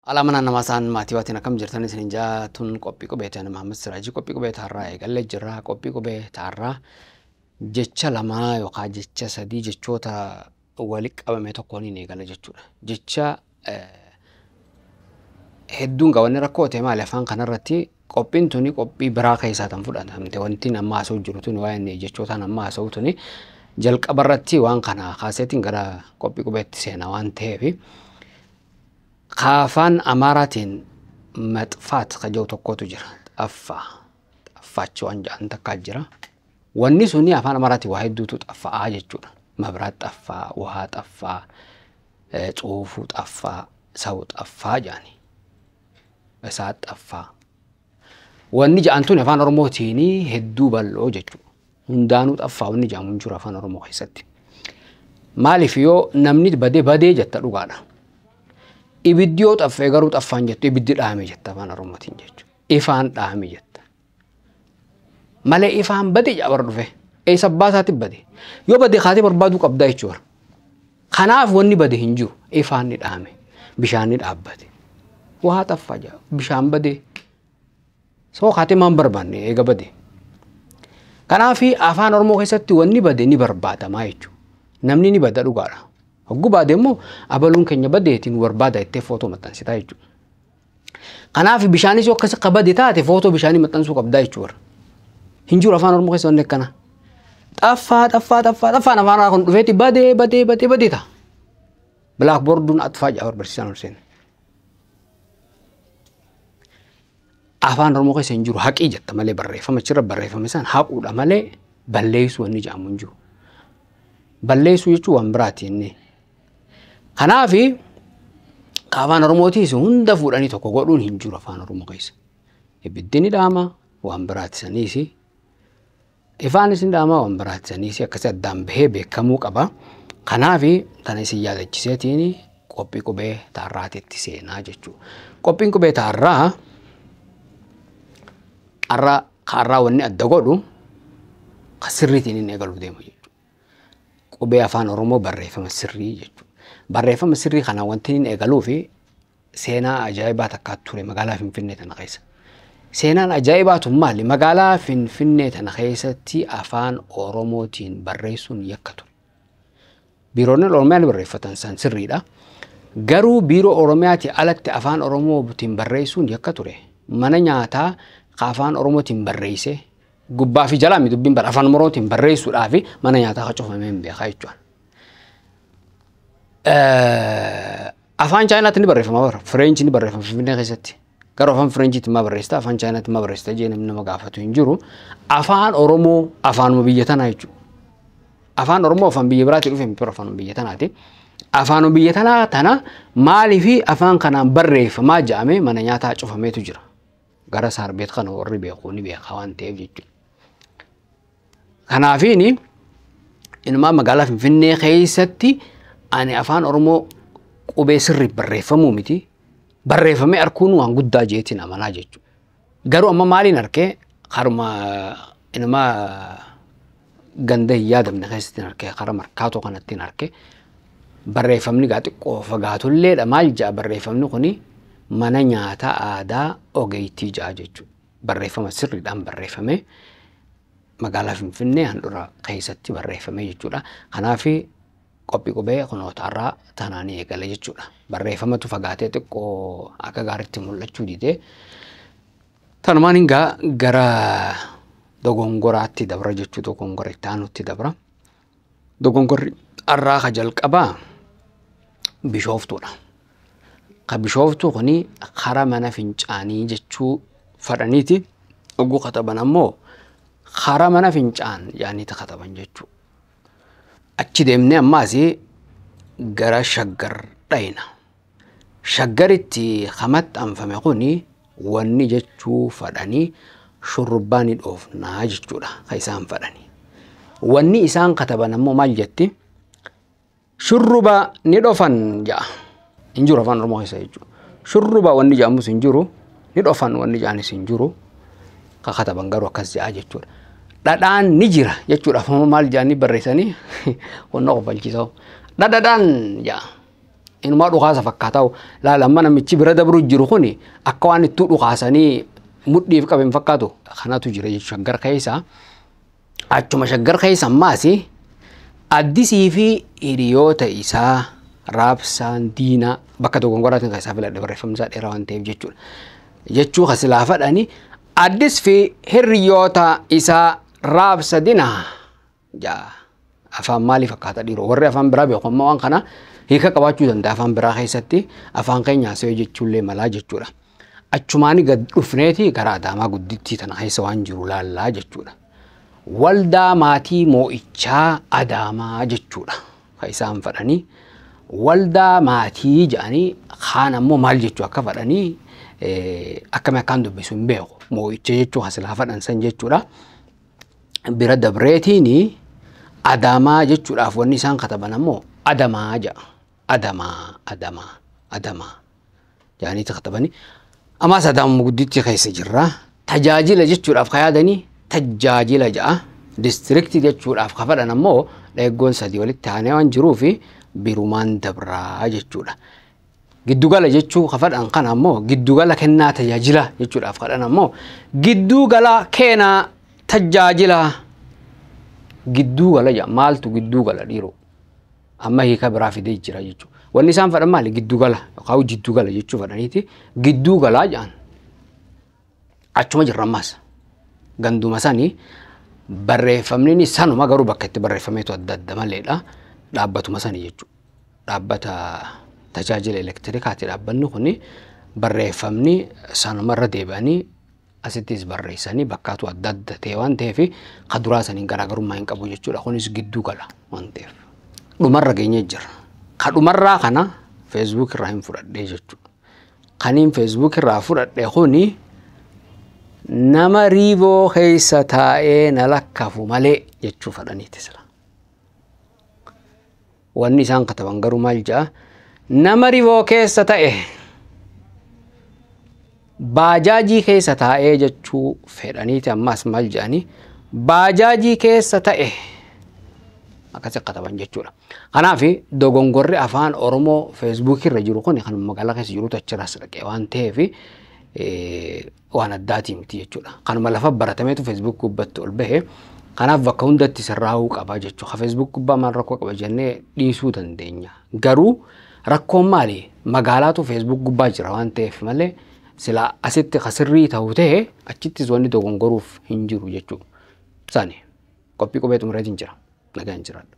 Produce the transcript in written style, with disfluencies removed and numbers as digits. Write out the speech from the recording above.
Alaamanaan namaa isaan maatii waatiin akkam jirtan isin jaatun qophii qubee ta'an Mahammad Siraajii qophii qubee taarraa eegallee jirra. Qophii qubee taarraa jecha lamaa yookaan jecha sadii jechoota walitti qabame tokkoon hin eegala jechuudha. Jecha hedduun qabanne rakkoo ta'e maali afaan kanarratti qophiin tuni qophii biraa keessaa tan fudhatamte wanti amma haasa'u jiru tuni waa'ee jechootaan amma haasa'u tuni jalqabarratti waan kana kaaseetiin gara qophii qubeetti seenaa waan ta'eef afaan Amaaraatiin maxfaat ka jedhu tokkotu jira. Xaffaa xaffaachi waan jedhan takkaa jira. Wanni suni afaan Amaaraatiin waa hedduutu xaffa'aa jechuudha. Mabiraat xaffaa, wuhaa xaffaa, tsuufuu xaffaa, sawu xaffaa jedhani. Isaat xaffaa. Wanni jedhan tun afaan Oromootiin hedduu bal'oo jechuudha. Hundaanuu xaffaa wanni jedhamu hin jiru afaan Oromoo keessatti. Maaliif yoo namni badee badee jetta dhugaadha. Ibiddi yoo xaffee garuu xaffaan jettu ibiddi dhaame jetta afaan Oromootiin jechuudha. Ifaan dhaame jetta. Malee ifaan bade jedha bara dhufe. Eessa abbaa isaatti bade. Yoo bade kaatee barbaaduu qabdaa jechuudha. Kanaaf wanni bade hin jiru. Ifaan ni dhaame. Bishaan ni dhaabbate. Waa xaffaa jedha. Bishaan bade. Soo kaatee maan barbaanne eega bade. Kanaaf afaan Oromoo keessatti wanni bade ni barbaadamaa jechuudha. Namni ni bada dhugaadha. Hogguu baade immoo abaluun keenya badeetiin barbaada jettee footoo maxxansitaa jechuudha. Kanaaf bishaanis yoo akkas akka bade taate footoo bishaanii maxxansuu qabdaa jechuudha. Hin jiru afaan Oromoo keessa wanni akkana. Xaffaa xaffaa xaffaa xaffaan afaan kun dhufeeti badee badee badee badee ta'a. Bilaakboorduun atfaa jedha barsiisaan ol seene. Afaan Oromoo keessa hin jiru haqii jetta malee barreeffama achirra barreeffame isaan haquudha malee balleessuu wanni jedhamu hin jiru. Balleessuu jechuun waan biraati inni. Kanaaf afaan Oromootiis hunda fuudhanii tokko godhuun hin jiru afaan Oromoo keessa. Ibiddi ni dhaama waan biraati saniis. Ifaanis ni dhaama waan biraati saniis akkasii addaan bahee beekamuu qaba. Kanaaf tana isin yaadachiseetiin qophii qubee taarraatitti seenaa jechuudha. Qophiin qubee taarraa har'aa wanni adda godhu sirriitiin inni eegaluu deema jechuudha. Qubee afaan Oromoo barreeffama sirrii jechuudha. Barreeffama sirrii kana wanti inni eegaluu fi seenaa ajaa'ibaa takkaa ture magaalaa Finfinnee tana keessa. Seenaan ajaa'ibaa tun maali? Magaalaa Finfinnee tana keessatti afaan Oromootiin barreessuun yakka ture. Biiroonni Oromiyaa ni barreeffatan san sirriidha. Garuu biiroo Oromiyaatii alatti afaan Oromootiin barreessuun yakka ture. Mana nyaataa afaan Oromootiin barreesse gubbaa fi jalaa dubbiin bara afaan Oromootiin barreessuudhaaf mana nyaataa ka cufamee hin beekaa jechuudha. Afaan Chaayinaatti ni barreeffama bara. Fireenchi ni barreeffama Finfinnee keessatti. Garuu afaan Fireenchiitti maa barreessita afaan Chaayinaatti maa barreessita jee namni nama gaafatu hin jiru. Afaan Oromoo afaanuma biyya tanaa jechuudha. Afaan Oromoo afaan biyya biraatti dhufe miti afaanuma biyya tanaati. Afaanuma biyya tanaa tana maaliif afaan kanaan barreeffamaa jedhamee mana nyaataa cufameetu jira. Gara saarbeet kana warri beeku ni beeka waan ta'eef jechuudha. Kanaafiini inumaa magaalaa Finfinnee keessatti ani afaan Oromoo qubee sirrii barreeffamuu miti barreeffamee arkuun waan guddaa jeetiin amanaa jechuudha. Garuu amma maaliin arkee haruma inumaa ganda hin yaadamne keessatti arkee kara markaatoo kanatti arkee barreeffamni gaa xiqqoo fagaatulleedha maal ja'a barreeffamni kuni mana nyaataa aadaa ogeettii ja'a jechuudha. Barreeffama sirriidhaan barreeffamee magaalaa Finfinnee handhuura keessatti barreeffamee jechuudha. Kanaaf qophii qubee kunootaarraa tanaanii eegale jechuudha. Barreeffamatu fagaatee xiqqoo akka gaariitti mul'achuu didee tanumaan hingaa gara dogongoraatti dabra jechuu dogongora itti aanutti dabra. Dogongorri har'aa ka jalqabaa bishooftuudha. Ka bishooftuu kuni kara mana fincaanii jechuu fadhaniiti. Oguu kataban ammoo kara mana fincaan yaaniiti kataban jechuudha. Achi deemnee ammaas gara shaggar dhayina. Shaggaritti ka maxxanfame kuni wanni jechuu fadhanii shurrubbaa ni dhoofnaa jechuudha ka isaan fadhanii. Wanni isaan kataban ammoo maal jetti? Shurruba ni dhofan ja'a. Hin jiru afaan Oromoo keessa jechuudha. Shurruba wanni jedhamus hin jiru, ni dhofan wanni jedhanis hin jiru. Ka kataban garuu akkas ja'a jechuudha. Dhadhaan ni jira jechuudha. Afaan maal jedhanii barreessanii wanna qofalchiisoo. Dhadhaan ja'a. Inumaa dhukaasa fakkaataa laala amma namichi bira dabru jiru kuni akka waan ittuu dhukaasanii mudhiif qabe hin fakkaatu. Kanatu jira jechuudha Shaggar keessa. Achuma Shaggar keessa ammaas Addisii fi hiriyoota isaa raabsaan diinaa bakka dogongoraatiin kan isaa filadhe barreeffamni isaa dheeraa waan ta'eef jechuudha. Jechuu kan silaa fadhani Addis fi hiriyoota isaa raabsa dinaa jaa afaan maalii fakkaata dhiiroo warri afaan biraa beeku amma waan kana hiika qabaachuu danda'a afaan biraa keessatti afaan keenya haasa'ee jechuullee malaa jechuudha. Achumaani gad dhufneeti gara Adaamaa guddittii tana keessa waan jiru laallaa jechuudha. Waldaa maatii moo'ichaa Adaamaa jechuudha. Kan isaan fadhanii waldaa maatii jedhanii kaan ammoo maal jechuu akka fadhanii akkami akkaan dubbisu hin beeku. Moo'icha jechuu kan silaa fadhan san jechuudha. Bira dabreetiin Adaamaa jechuudhaaf wanni isaan kataban ammoo Adamaa jedha. Adamaa, Adamaa, Adamaa jedhaniiti katabanii. Ammaas Adaamuma gudditti keessa jirra. Tajaajila jechuudhaaf kan yaadanii tajaajila jedha. Diistiriktii jechuudhaaf kan fadhan ammoo dheeggoon sadii walitti aanee waan jiruuf birumaan dabraa jechuudha. Giddugala jechuu kan fadhan kana ammoo giddugala kennaa tajaajila jechuudhaaf kadhan ammoo giddugala kennaa tajaajila giddugala jedha. Maaltu giddugala dhiiroo? Amma hiika biraa fidee jira jechuudha. Wanni isaan fadhan maali? Giddugala yookaan jiddugala jechuu fadhaniiti giddugalaa jedhan. Achuma jirra ammaas. Ganduma sanii barreeffamni sanuma garuu bakka itti barreeffameetu adda adda maleedha. Dhaabbatuma sanii jechuudha. Dhaabbata tajaajila elektirikaati dhaabbanni kuni barreeffamni sanuma irra deebi'anii asittis barreessanii bakkaatu adda adda ta'e waan ta'eef kan duraa saniin garaagarummaa hin qabu jechuudha. Kunis giddugala waan ta'eef. Dhumarra geenyee jira. Kan dhumarraa kana Facebook irraa hin fudhadhee jechuudha. Kaniin Facebook irraa fudhadhe kuni nama riiboo keessa taa'ee na lakkafu malee jechuu fadhaniiti sila. Wanni isaan kataban garuu maal jedha? Nama riiboo keessa ta'e baajaajii keessa taa'ee jechuu fedhaniiti ammas maal jedhanii baajaajii keessa ta'e akkasi kataban jechuudha. Kanaaf dogongorri afaan Oromoo Facebook irra jiru kun kan magaalaa keessa jirutu achirraas dhaqee waan ta'eef waan addaatii miti jechuudha. Kanuma lafa baratameetu Facebook gubbatti ol bahe kanaaf bakka hundatti sirraa'uu qaba jechuudha. Facebook gubbaa maal rakkoo qaba jennee dhiisuu dandeenya. Garuu rakkoon maali? Magaalaatu Facebook gubbaa jira waan ta'eef malee sila asitti kasirrii ta'u ta'e achittis wanni dogongoruuf hin jiru jechuudha. Sani qophii qubee xumureetiin jira. Nagaan jiraadha.